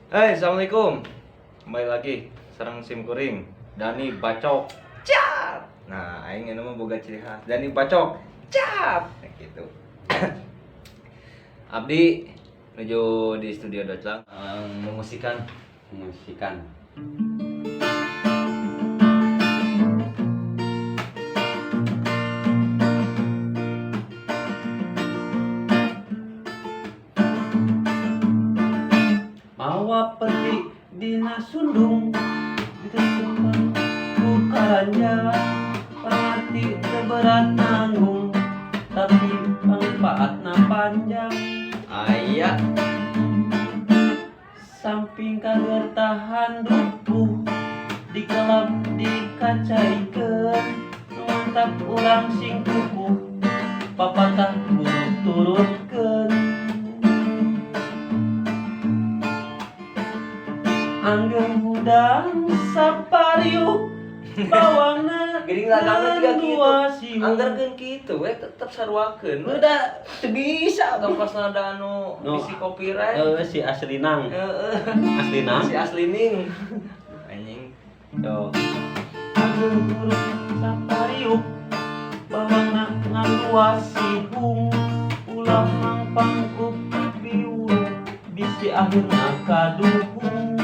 Hai, assalamualaikum. Kembali lagi sareng sim kuring Dani Bacok. Cap. Nah, aing ini mah boga ciri khas Dani Bacok. Cap. Nah, gitu. Abdi menuju di studio Doclang memusikan. Musikan. Mawa peti dina sundung ditetepan ku karanja, pangarti teu berat nanggung tapi manfaatna panjang. Aya. Samping kager tahan rupuh dikelap dikacaikeun, nu mantap urang sing kukuh, papatah kudu turutkeun. Angger hudang sapariuk bawangna Geuning lagana juga kitu. dua siung. Anggerkeun kitu we tetep saruakeun. Udah teu bisa. Tong nada anu No. bisi copyright. Eh, si aslinang. Heeh. Aslinang. Si aslining. Anjing. Yo. Angger huruf sapariuk bawangna ngan dua sihung, ulah mangpang ku piwung bisi akhirna kaduhung.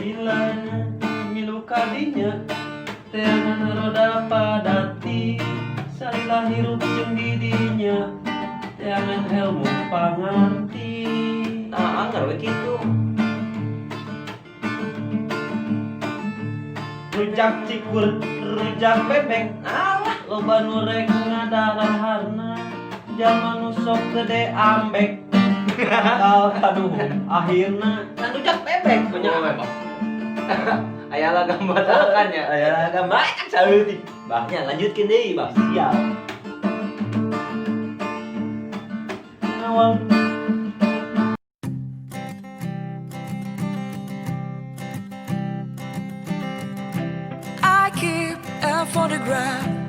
Bilana milu kadinya teangan roda padati, salila hirup jeung didinya teangan ilmu pangarti. Nah, angger we kitu. Rujak cikur, rujak bebek. Alah, loba nu rek ngadaraharna, jalma nu sok gede ambek bakal kaduhung akhirna. Nah, rujak bebek. Punya. Oh, aya lah gambar kan ya. Aya gambar kan saeutik bah Ya, lanjutkeun deui, Bang. Siap ngawal. I keep a photograph.